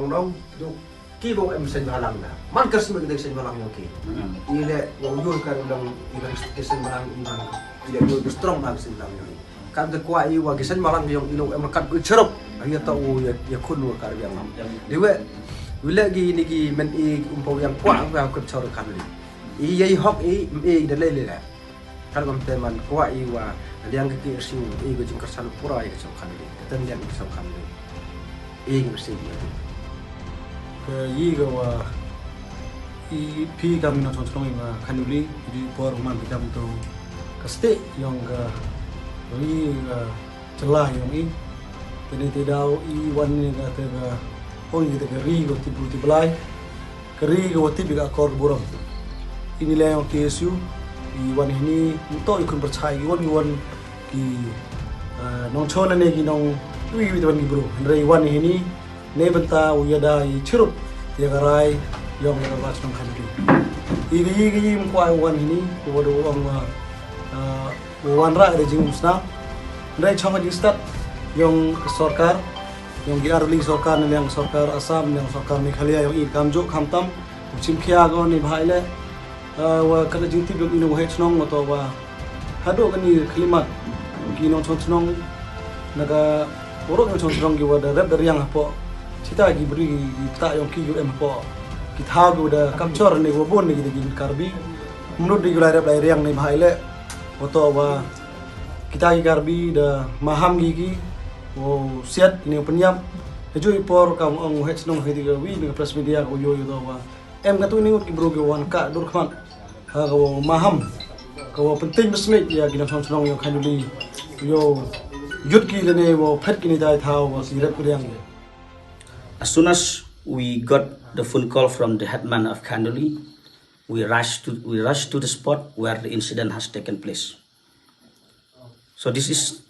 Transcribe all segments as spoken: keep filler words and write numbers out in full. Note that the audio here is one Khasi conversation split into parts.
Nong du ki bok em seng balang da. Man ka seng dek seng balang yong ki. Ile wa yul ka long i lang ke seng balang i lang. Ile yul strong bang seng balang yong. Kan ka kwa i wa ki seng balang yong ilo em kat ku cherop. Ang ya ta u ya ya kun wa kar yang lam. Diwe wile gi ni gi men i umpa yang kwa wa kut chor kan li. I ya i hok i i de le le. Kan kam te man kwa i wa liang ki ki siu i go jing kersan pura i song kan li. Ten liang i song kan li. I ngi mesti dia. Ka yi ka wa i phi kam na chong chong i ma Khanduli di por man di kam tu ka ste yong ka ri ka jylla yong i. Te ni te daw i wan ni ka te ka ong i te ka ri ko ti bul ti blai. Ka ri ka wa ti bi ka kor buram. I ni le yong K S U i wan hini to i kun percaya i wan i wan ki nong chon ne ki nong wi wi te wan ki bro. Hynrei i wan hini ne bynta u yada i chirup ya ka rai yong ya ka bach nong Khanduli. I ka yi ka yi mkwa u wan hini u wadu ong wa u wan ra da jing musna. Hynrei chong ka jing stad yong ka sorkar yong ki arli sorkar ne yong sorkar Assam yong sorkar Meghalaya yong i kam jo kam tam u chim khia ko ni bhai le. Wa ka jing tip yong i nong hei chnong wa to wa hadu ka ni khlimat ki nong chong chnong na ka uruk nong chong chnong ki wa da rep da riang hapo. Chita ki bri ki ta yong ki yu em hapo ki thaw ki wa da kapchor ni wa bun ni ki da ki Karbi. Mnut di ki lai rep lai riang ni bhai le wa to wa kita ki Karbi da maham ki ki wa siat ni penyap. Haju i por kam ong hei chnong hei di ka wi ni ka press media ko yo yo to wa. Em ka tu ni ngut ki bru ki wan ka dur khmat ha ka wa maham ka wa penting besmit ya ki nong chong chnong yong Khanduli yo yut ki le ne wa phet ki ni dai thaw wa ki rep ki riang. As soon as we got the phone call from the headman of Khanduli, we rushed to we rushed to the spot where the incident has taken place. So this is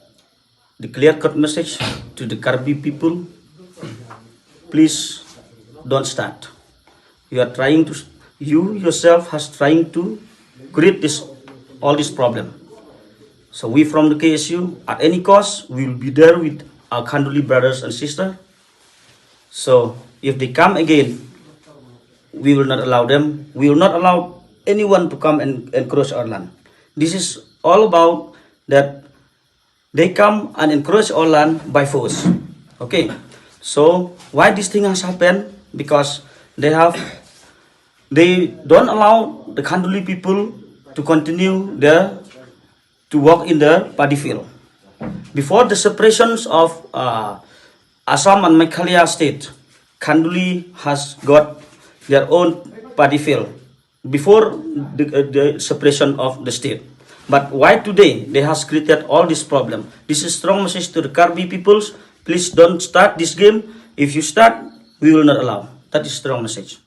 the clear cut message to the Karbi people. Please don't start. You are trying to you yourself has trying to create this all this problem. So we from the K S U at any cost we will be there with our Khanduli brothers and sisters. So if they come again, we will not allow them. We will not allow anyone to come and encroach our land. This is all about that they come and encroach our land by force. Okay. So why this thing has happened? Because they have they don't allow the Khanduli people to continue their to work in the paddy field. Before the separations of uh, Assam and Meghalaya state, Khanduli has got their own paddy field before the, uh, the separation of the state. But why today they has created all this problem? This is strong message to the Karbi peoples. Please don't start this game. If you start, we will not allow. That is strong message.